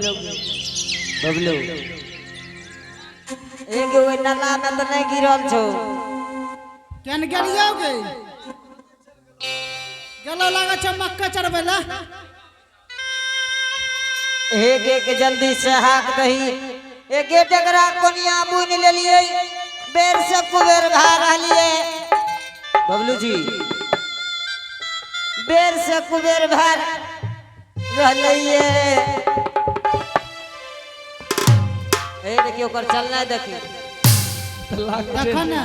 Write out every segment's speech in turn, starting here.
गेलौ बबलू? एगो ओहि नाला में तऽ नहि गिरल छौ। केन गेलियो गे? गेलो लागै छै मक्का चढ़बै लए। हे गे के जल्दी से हाक दही। एगे डगरा कोनिया बुनि लेलियै, बेर से कुबेर भए रहलियै। बबलू जी, बेर से कुबेर भए रहलियै। हे देखियौ ओकर चलनाइ देखियौ। देखो ने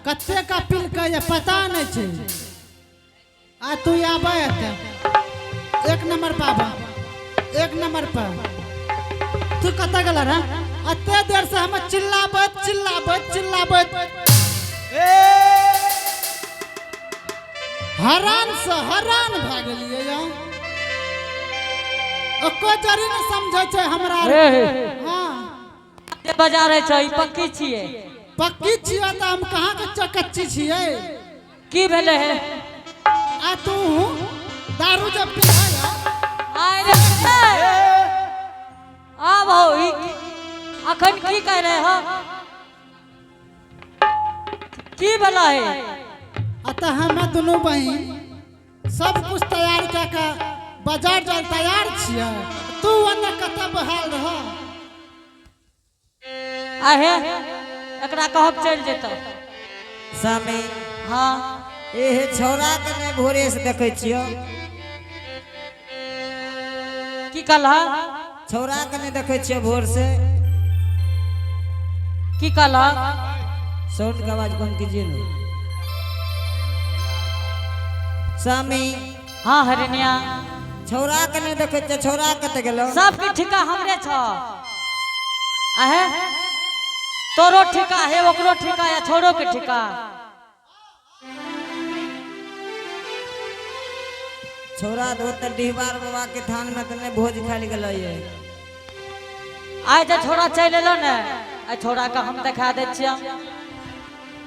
कते का पिलकै ये पता नहि छै। आ तू आबै एते एक नंबर पर आबऽ, एक नंबर पर। तू कतऽ गेल रे? एते देर से हम चिल्लाबैत चिल्लाबैत चिल्लाबैत हरान से हरान भए गेलियै यौ। एको जरी नहि समझै छै हमरा। हाँ। जे बाजार है छै, ई पक्की छियै। पक्की छियै तऽ हम कहाँ के चकच्ची छियै? की भेलै हे? आ तू दारू जब पीबै आय रे, आब हो ई अखन की कह रहे हो? की भेला है? आ तऽ हमे दुनू बहिन सब कुछ तैयार कए के बाजार जाय तैयार छियै, तू ओन्ने कतऽ बहाल रह? आहे एकरा कहब चलि जेतौ। स्वामी। हाँ। एहे छौड़ा के नहि भोरे से देखै छियौ। की कहलह? छौड़ा के नहि देखै छियौ भोर से। की कहलह? साउंड के आवाज कम कीजिए ना स्वामी। हाँ हरिनिया। छौड़ा के नहि देखै छियौ, छौड़ा कतऽ गेलौ? सबके ठिका हमरे छ। आहे तोरो ठिका है, ओकरो ठिका या छोड़ो के ठिका। छौड़ा तो ओतऽ डिहबार बाबा के थान में तऽ नहि भोज खायल गेलै ये। आइ जे छोड़ा चलि एलो ने, आइ छोड़ा के हम देखा दै छियै।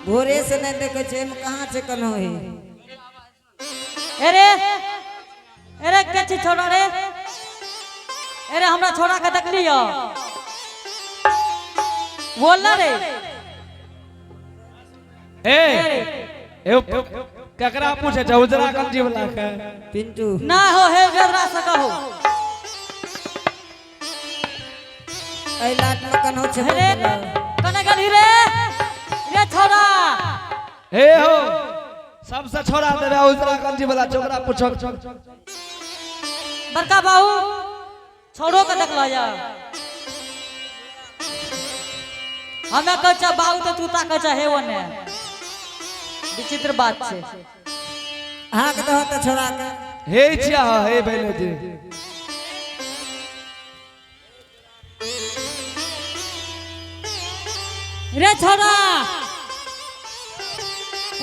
भोरे से नहि देखै छियै, एहिमे कहाँ छै कन्हो ही? अरे अरे के छी छोड़ा रे? अरे हमरा छोड़ा के देखलियो? बोल ना रे। ए ए, ककरा पूछे छै? उजरा गंजी वाला के। पिंटू। ना हो, हे बेदरा से कहो। एहि लाट में कन्हो छै? अरे कने गेली रे रे छोड़ा? हे हो, सबसे छोड़ा देबे उजरा गंजी वाला, छोकरा पूछो। बड़का बाबू, छोड़ो के देखलो या? हमे कहै छै बाबू तऽ तू ताकै छै हे ओने। विचित्र बात छै। हाक दहो तऽ छोड़ा के। हे छिया, हे भेले जी। रे छोड़ा,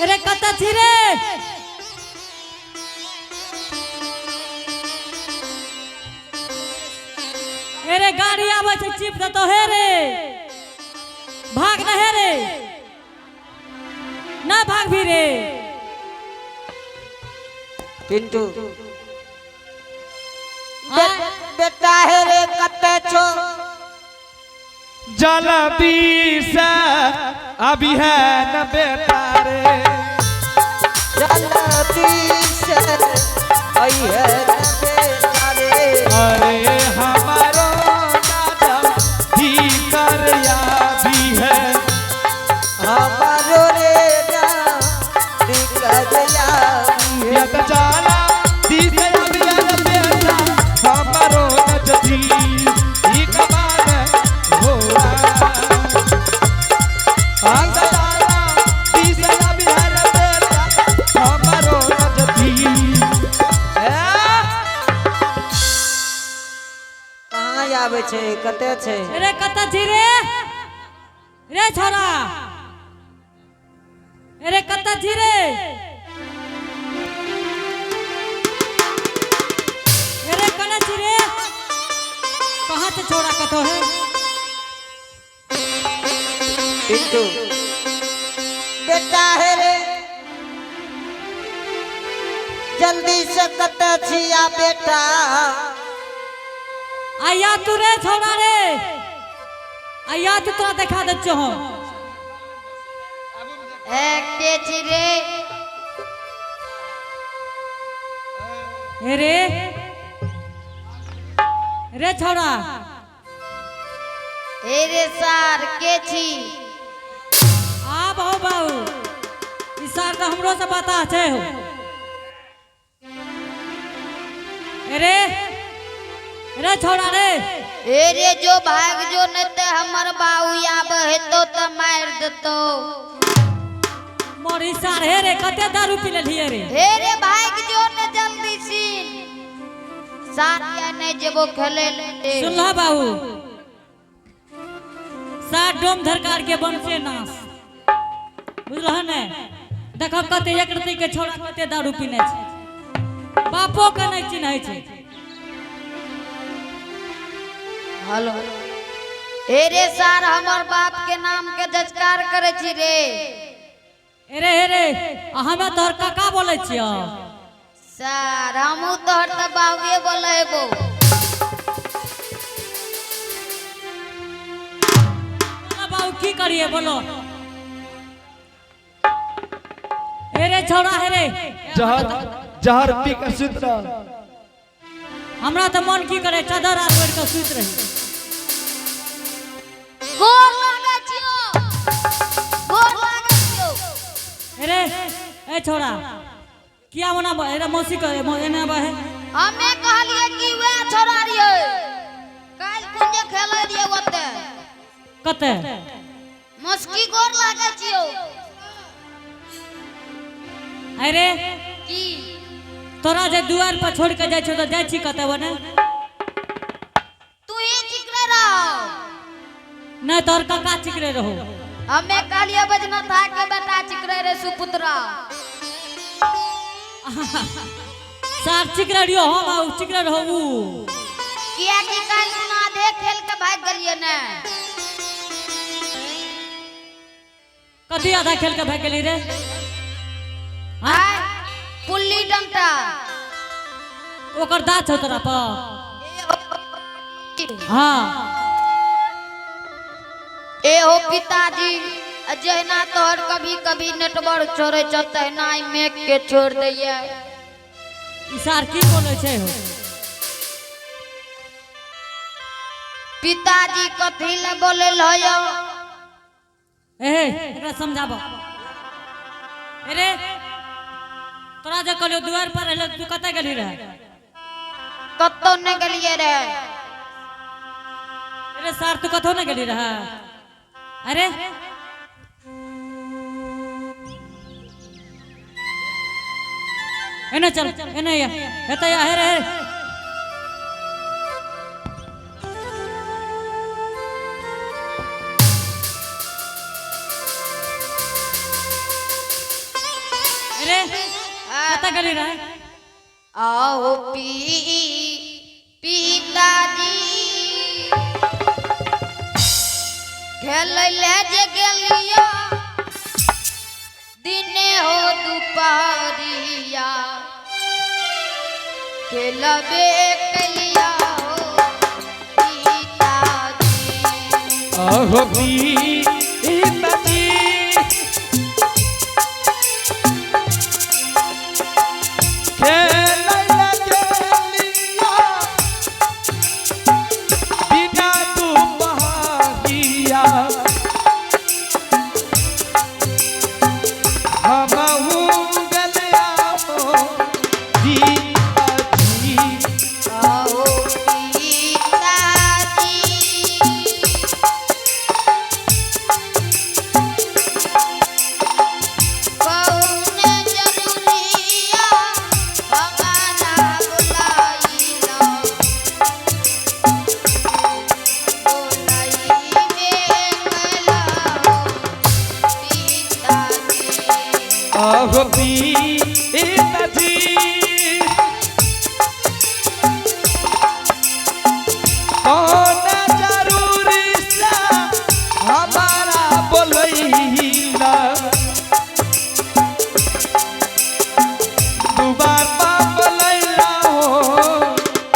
अरे कतऽ छी रे? अरे गाड़ी आबै छै, चिप देतौ। हे रे, भाग न हे रे, ना भाग भी रे। पिंटू। हाँ? बेटा हे रे, कतऽ छौ? जल्दी से अभी है न बेटा रे। जल्दी से अइहे न बेटा रे। अरे हमारो दादा भीतर या भी है। हमारो रे दिक्कत या या तो जाला दी से अभी है न बेटा हमारो नजदी ई कमान हो। जाला दी से अभी है न बेटा हमारो नजदी ए कहाँ आबै छै? कतऽ छै? अरे कतऽ छी रे रे छोड़ा? अरे कतऽ छी रे? अरे कने छी रे? कहाँ से छोड़ा कतौ है? पिंटू बेटा हे रे, जल्दी से कतऽ छिया बेटा? आया तू रे छोड़ा रे, आया तू, तोरा देखा दै छियौ हम। ए, के छी रे? हे रे, रे छोड़ा। हे रे सार, के छी? आब हो बाबू, ई सार तऽ हमरो से पता छै हो। रे रे छोड़ा रे। हे रे, जो भाग जो, नहीं ते हमर बाबू आबे हेतो त मार देतो। मोर ई सार, हे रे, कते दारू पी लेलियै रे? हे रे, भाग जो ने जल्दी सीन सार, नहीं जेबो खेले ले। सुनलह बाबू, सात डोम धरकार के वंशे नाश, बुझलह ने? देखब कते एक रत्ती के छोड़ा कते दारू पीने छै, बापो के नहीं चिन्है छै। हेलो, हे रे सार, हमर बाप के नाम के जजकार करे छी रे? अरे हे रे, आ हमे तोहर काका बोलै छियौ। सार, हमहूँ तोहर तऽ बाबुए बोले हेबो। बोलो बाबू, की करिए बोलो? हे रे छौड़ा, हे रे। जहर जहर पी के सुत रह। हमरा तऽ मन की करे, चादर आर ओढ़ि कऽ सुति रही। गोर लागै छियो, गोर लागै छियो। हे रे, ए छौड़ा, किया मना? हे रे, मौसी के एना बहे। हमे कहलिए कि वएह छोड़ा रहिए, काल्हि कुन जे खेलै रहिए ओते। कते? मस्की, गोर लागै छियो। अरे। की? तोरा जे दुआर पर छोड़ के जाइ छौ तऽ जाइ छी कतऽ बने? तू ही चिकरे रहो। नहि, तोहर काका चिकरे रहो। हमे कहलिए बजना था के बेटा चिकरे रे सुपुत्रा। सार, चिकरे रहियो हम आ उ चिकरे रहो उ। किया कि काल्हि खुना आधे खेल के भागि गेलिए ने। कथी आधा खेल के भागि गेली रे? हाँ? आय, पुल्ली डंटा। ओकर दाँत छौ तोरा पर? हाँ। ए हो पिताजी, जहिना तोहर कभी कभी नेटवर्क छोड़े छौ, तहिना ई मेघ के छोड़ दैये। ई सार की बोलै छै हो? पिताजी, कथी ले बोले हयो? ए, एकरा समझाबो। अरे, तोरा जे कहलियो दुआर पर रहले, तू कतऽ गेली रहे? कतौ नहि गेलिए रे। अरे सार, तू कतौ नहि गेली रहे? अरे, एने चल, एने या, एतऽ या। हे रे, हे। अरे, कतऽ गेली रहे? आहो पिताजी, खेलै ले जे गेलियो दिने हो दुपहरिया, खेलबे कलिया हो पिताजी। अहो पिताजी, खेलै ला गेलिया बिना दुपहरिया, हमहू गेलिया हो पिताजी। आहो पिताजी, कौन जरूरिया हमारा बुलाइला, बोलाइबे कला हो पिताजी। अहो पिताजी, कौन जरूरी से हमारा बोलैला, दुबार बोलैला हो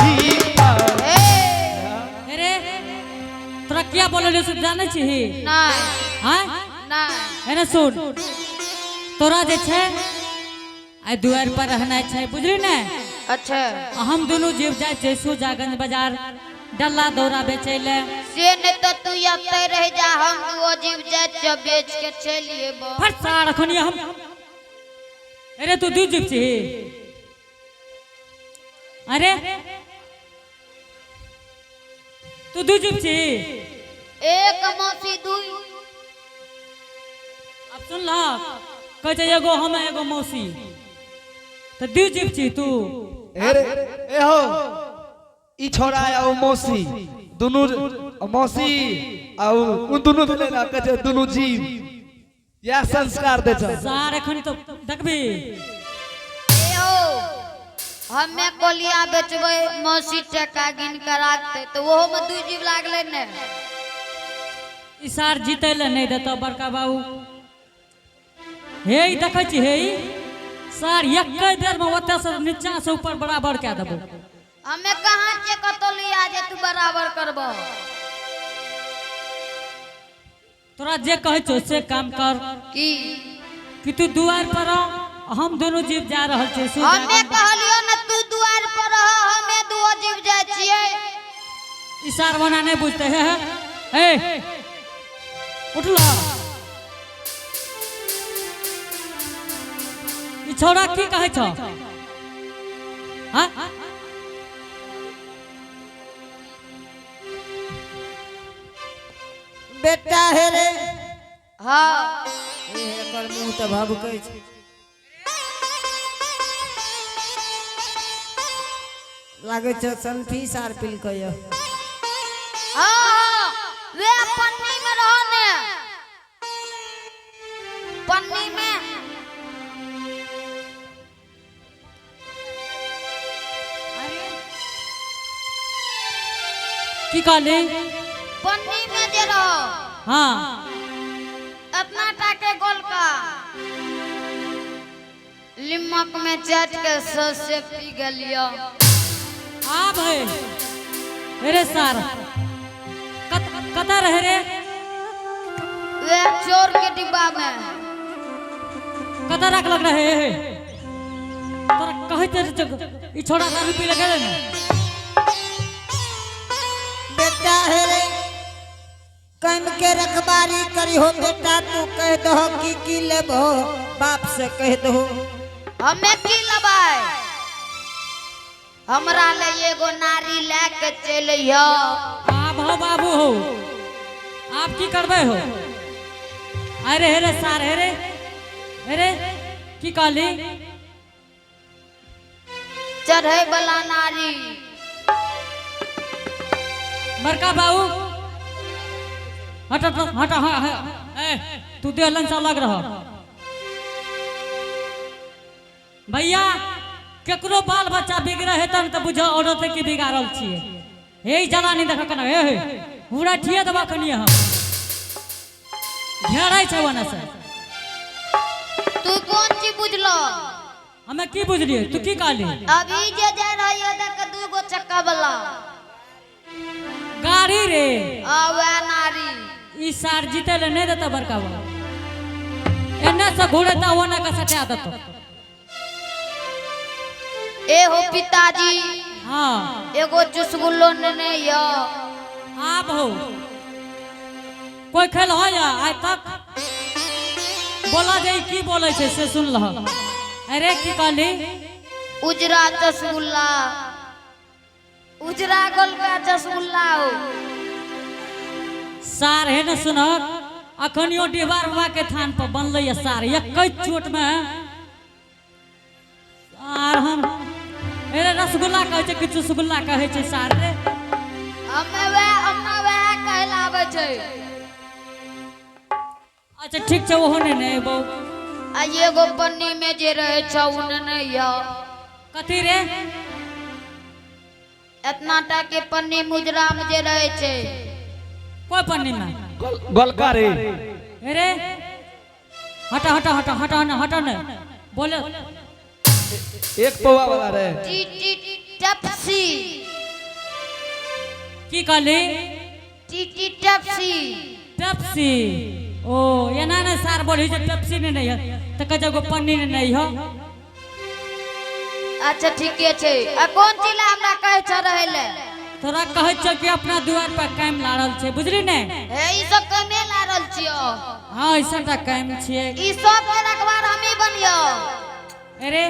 पिता। हे। तोरा किया बोललियो से जानै छिही? नहि। हाँ? नहि। एने सुन, तोरा जे छै आइ दुआरि पर रहनाइ छै, बुझली ने? अच्छा। आ हम दुनू जीव जाइ छियै सुजागंज बाजार डल्ला दौरा बेचै ले। से नहि तऽ तू एतै रहि जा, हम दुओ जीव जाइ छियै बेच के चलि एबो। फट सार अखन हम। अरे तू दू जीव छिही? अरे तू दू जीव छिही? एक मौसी दुई। अब सुन ल, कहै छै एगो हम एगो मौसी, तऽ दू जीव छी तू। ए रे, ए हो, ई छोरा आ उ मौसी दुनू, मौसी आ उ दुनू भेलै ना, कहै छै दुनू जीव, इएह संस्कार दै छै। सार एखन तो देखबी। ए हो, हमे कोलिया बेचबै, मौसी टका गिन के राखतै, तऽ ओहो में दू जीव लागलै ने। ई सार जीतै लए नहि देतौ बड़का बाबू। हे ई देखै छी, हे ई सार एकै बेर में ओतऽ से नीचा से ऊपर बराबर कए देबौ। हमे कहाँ छियै कतौ लिया जे तू बराबर करबो? तोरा जे कहै छौ से काम कर। की? कि तू दुआरि पर रह, हम दुनू जीव जा रहल छियै। हमे कहलियो ने तू दुआरि पर रह, हमे दुओ जीव जाइ छियै। ई सार बना नहि बुझतै। हे हे ए उठला, ई छौड़ा की कहै छौ? हाँ? बेटा हे रे। हाँ। ए, एकर मुँह तऽ भभकै छै, लागै छै सनफीस आर पिलकै यऽ। हाँ हाँ, वे पन्नी में रहो ने, पन्नी में। की कहली? पन्नी में जे रहो। हाँ। अपना टाके गोलका लिमक में चाट के सस से पी गेलियो। आ भाई, अरे सार कतऽ रहे रे? वे चोर के डिब्बा में। कतऽ रखलक रहे? हे तोरा कहैत रहे जे ई छोड़ा दारू पी लगे ने। बेटा हे रे, कम के रखबारी करी हो बेटा, तू कह दहो की की लेबो, बाप से कह दहो। हमें की लेबै? हमरा ले एगो नारी लए के चलि अइहो। आब हो बाबू हो, आप की करबै हो? अरे हे रे सार, हे रे हे रे, की कहली? चढ़ै वाला नारी। बड़का बाबू हट हट हट हट, ए तू देहलन से अलग रह भैया। केकरो बाल बच्चा बिगड़े हेतन तऽ बुझ औरत के बिगाड़ल छियै। हे जलानी देख कना, हे हे पूरा ठिए देबा कनिए, हम घेरै छै ओने से। तू कोन चीज बुझलो? हमे की बुझलियै? तू की कहली? अभी जे जा रही है देख, दू गो चक्का वाला गाड़ी रे। आ वह नारी। ई सार जीते ले नहीं देता बड़का बाबू, एने से घुरेता ओने के सटा देतो। ए हो पिताजी। हाँ। एगो चुसगुल्लो नेने यो। आब हो कोई खेल हो या आइ तक? बोला जे ई की बोलै छै से सुन लह। अरे की कहली? उजरा चसगुल्ला, उजरा गोलका चसगुल्ला हो। सार हे ने सुनक, अखनियो डिहबार बाबा के थान पर बनलै या सार एक चोट में सार हम। अरे रसगुल्ला कहै छै कि चुसगुल्ला कहै छै सार रे? हमे वह अम्मा वह कहलाबै छै। अच्छा ठीक छै, ओहो ने ने एबौ। आ एगो पन्नी में जे रहे छौ उ नेने यो। कथी रे? एतना टा के पन्नी मुजरा में जे रहे छै। कोई पन्नी में? गोलका रे। अरे हटा हटा हटा हटा ने, हटा ने बोले। एक पौवा वाला रे। टी टी टपसी। की कहली? TT taxi. पेप्सी ओ एना ने सार बोलही जे पेप्सी ने नहीं है तऽ कहै छै एगो पन्नी ने नहीं हो। अच्छा ठीके छै। आ कोन चीज ला हमरा कहै छ रहै ले? तोरा कहै छौ कि अपना दुआर पर कायम लाड़ल छै, बुझली ने? हे ई सब कमे लाड़ल छियो। हाँ ऐसा कायम छियै। ई सब के रखवार हमही बनियो। अरे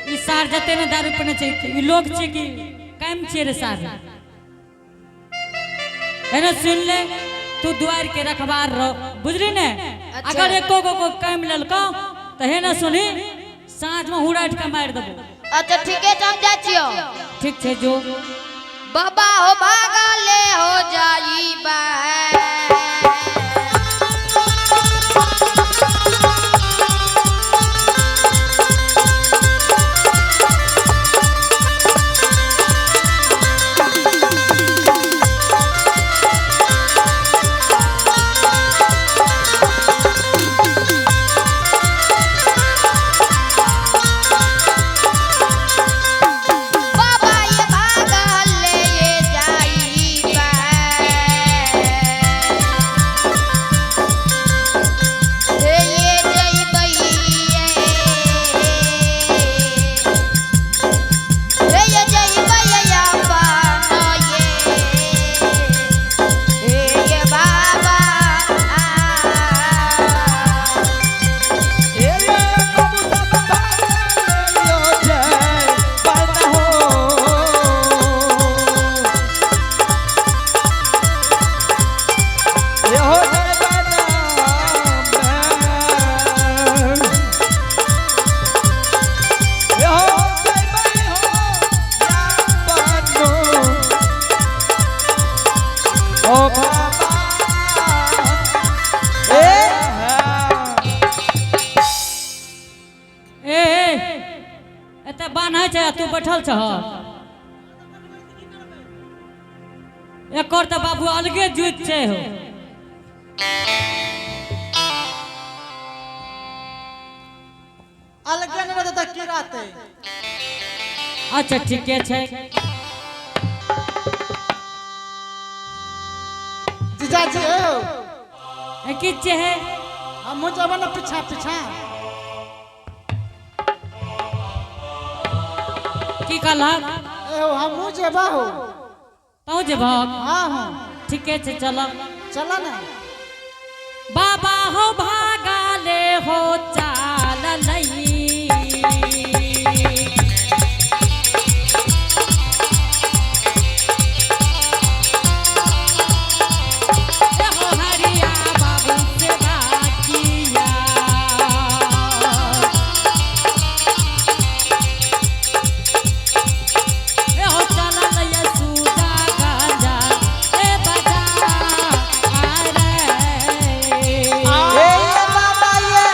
ई सार जते ने दारू पीने छै ई लोग छै कि कायम छियै रे सार। एने सुन ले, तू दुआर के रखवार रह, बुझली ने? अच्छा। अगर एको गो को कायम लेलकौ तऽ हे ने सुनी साँझ में हुराटि के मारि देबो। अच्छा ठीके छै, हम जाइ छियो। ठीक छै जो। बाबा हो भागले हो जाइबा। बाबा ये भागले ये जाइबा। हे ये जइबै ये। हे ये जइबै अपन ये। हे ये बाबा। ए ये बाबू सब भागले यो जय बाना हो। ए हो जय बाना मैं। ए हो जय बाई हो या बानो। ओ बाबा। ए ए ए एतऽ बान्है छै आ तू बैठल छह। एकर तऽ बाबू अलगे जुति छै हो। अलगे नहि रहतै तऽ की रहतै? अच्छा ठीके छै। जीजाजी हो। ए, की छै हे? हमहूँ जेबै ने पीछा पीछा। की कहलक? ए हो हमहूँ जेबै हो। तू जेबहक? हाँ हाँ। ठीके छै चल। चल ना। बाबा हो भागाले हो चाललै। ए हो हरिया बाबू से बाकिया। ए हो चलल यसूदा गांजा ए बजा आ रे। ए ये बाबा ये।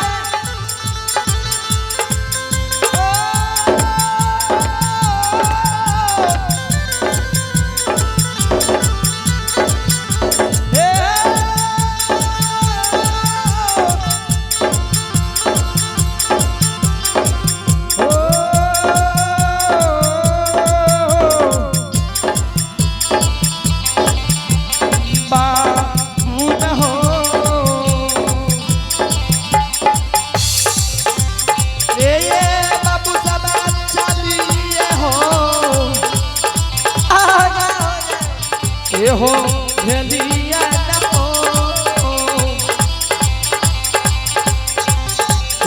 हो भेलिया नमो।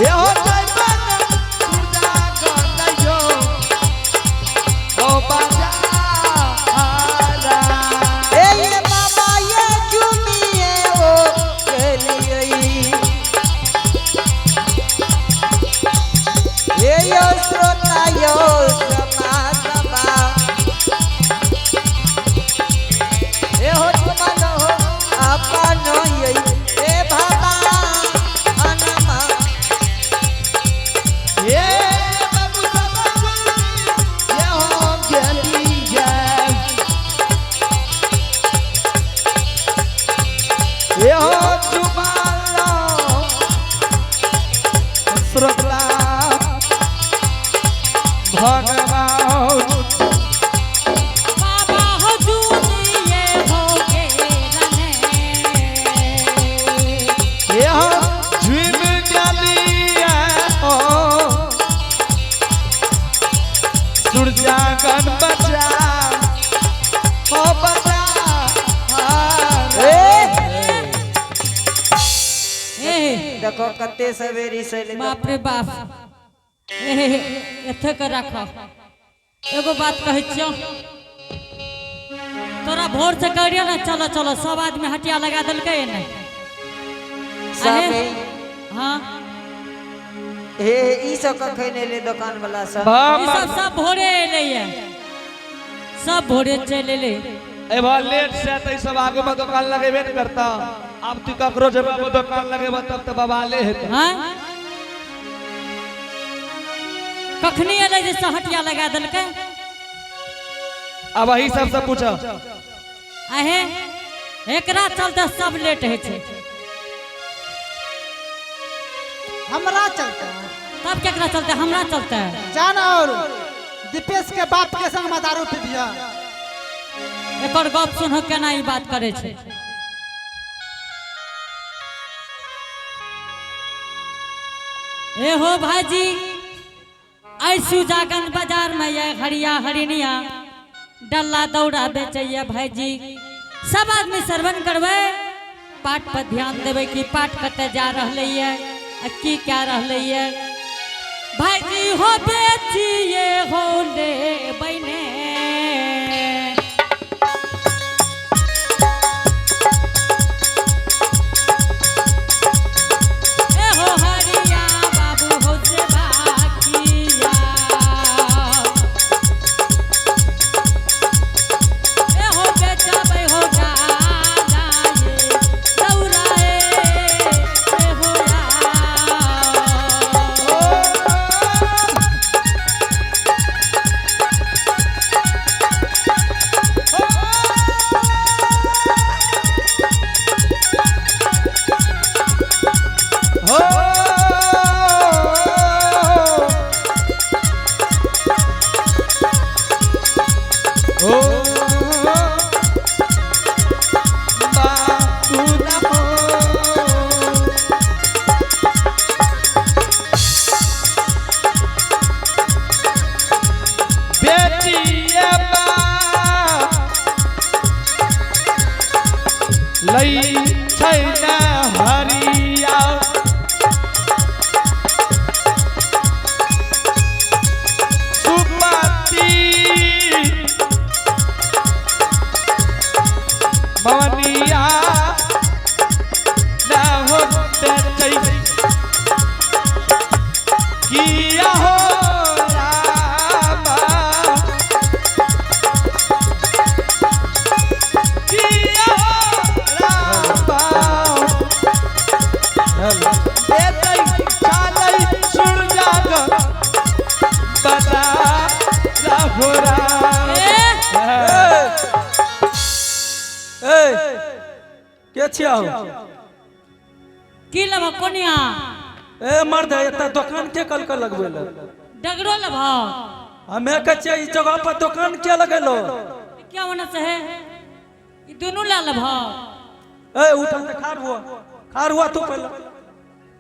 ए हो जय बाना दुर्गा गणयो। ओ बाजारा। ए ये बाबा ये चुमिए ओ केलिए। ए यो श्रोता यो समासभा। ए हो तुमन हो अपन ये ए बाबा अनमा। ए बाबू सब ये हो गेलिया। ए हो जुबालो श्रोता भगवान। बाबा हो जुनिए हो गेललै। देखो कते सवेरी से एलै। बाप रे बाप। ए एथे के राख। एगो बात कहै छियौ, तोरा भोर से कहियो ने चलो चलो, सब आदमी हटिया लगा देलकै ने। सब हाँ। हे ई सब कखन एलै दोकान वाला सब? ई सब सब भोरे एलै ये, सब भोरे चलि एलै। ए भा लेट से त ई सब आगू में दुकान लगेबे न करता। अब तू ककरो जब दुकान लगेबा तब त बवाले हेतै। हाँ, कखनी एलै जे सब हटिया लगा देलकै? अब वही सबसे पूछ। आहे एकरा चलते सब लेट होइ छै। हमरा चलते? तब केकरा चलते? हमरा चलते। जान और दीपेश के बाप के संग में दारू पीबिया। एकर गप सुनहो केना ई बात करे छै। ए हो भाईजी, ऐ सुजागंज बाजार में ये हरिया हरिनिया डल्ला दौड़ा बेचैया भाईजी। सब आदमी श्रवण करबै, पाठ पर ध्यान देबै कि पाठ कतऽ जा रहलै ये आ की कए रहलै ये। भाईजी हो बेचिए हो ले बने। ए हो हरिया बाबू हो से बाकिया। ए हो बेचबै हो डाला ये दौड़ाए। ए हो राम। हो हो बापू नमो। बेटिया बा लई छै न हरिया सुमति मवनिया न हो बेचै किया हो रामा किया हो रामा बेचै चालै सुरजाग बता राहो राम। ए ए के छिया हो? की लेबह कोनिया? ए मर्द, एतऽ दोकान के कल के लगबै ले? डगरो लेबह? हमे कहै छियै ई जगह पर दोकान के लगेलो? क्या होना से है? ई दुनू ले लेबह? ए उठ तऽ खार हुआ, खार हुआ तू पहिले।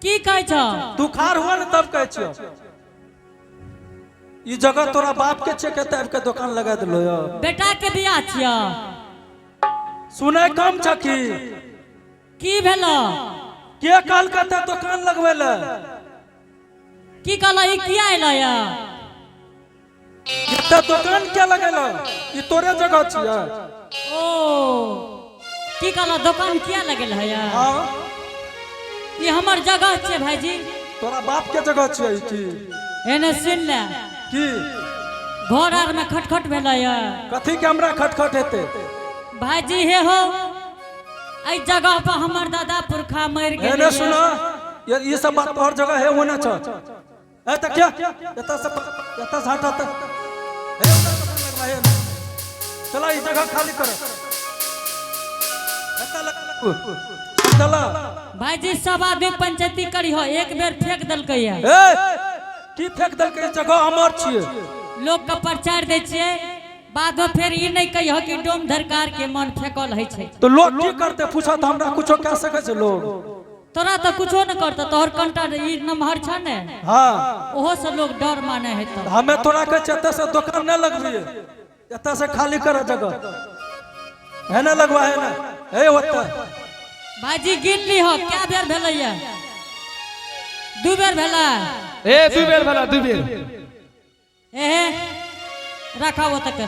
की कहै छौ? तू खार हुआ ने तब कहै छियौ। ई जगह तोरा बाप के छियै के आबि के दोकान लगा देलो यौ? बेटा के बियाह छियौ। सुनै कम छ की? की भेलो? के कहलकै एतऽ दोकान लगबै ले? की कहल? ई किया एलो या? एतऽ दोकान के लगेलो? ई तोरे जगह छियै? ओ की कहल, दोकान किया लगेल है या? हाँ। ई हमर जगह छै भाईजी। तोरा बाप के जगह छियै ई की? एने सुन ले। की? घर आर में खटखट भेलै या? कथी के हमरा खटखट हेतै? भाईजी हे हो, एहि जगह पर हमर दादा पुरखा मरि गेलै। एने सुनो, ये सब बात तोहर जगह है होना छ। ए त क्या एतऽ से, एतऽ से हटा त। हे ओतऽ दोकान लगवा, हे चला, ई जगह खाली कर। एतऽ लग चला। भाईजी, सब आदमी पंचायती करी हो, एक बेर फेंक देलकै या। ए की फेंक देलकै? ई जगह हमर छियै। लोक के प्रचार दै छियै, बाद में फेर ई नहीं कहियो कि डोम धरकार के मन फेकल होइ छै। तो लोग की करते पूछत हमरा? कुछो कह सकै छै लोग? तोरा तऽ कुछो न करतौ, तोहर कंटा ई नमहर छ ने। हाँ। ओहो से लोग डर माने है तो। हमें तोरा कहै छियै एतऽ से दोकान नहि लगबियै, एतऽ से खाली कर जगह। है ना लगवा, है ना हे ओतऽ। भाईजी, गिन ली हो क्या बेर भेलैया। दू बेर भेला। ए, 2 बेर भेला, 2 बेर। एहे, रखा वो तक।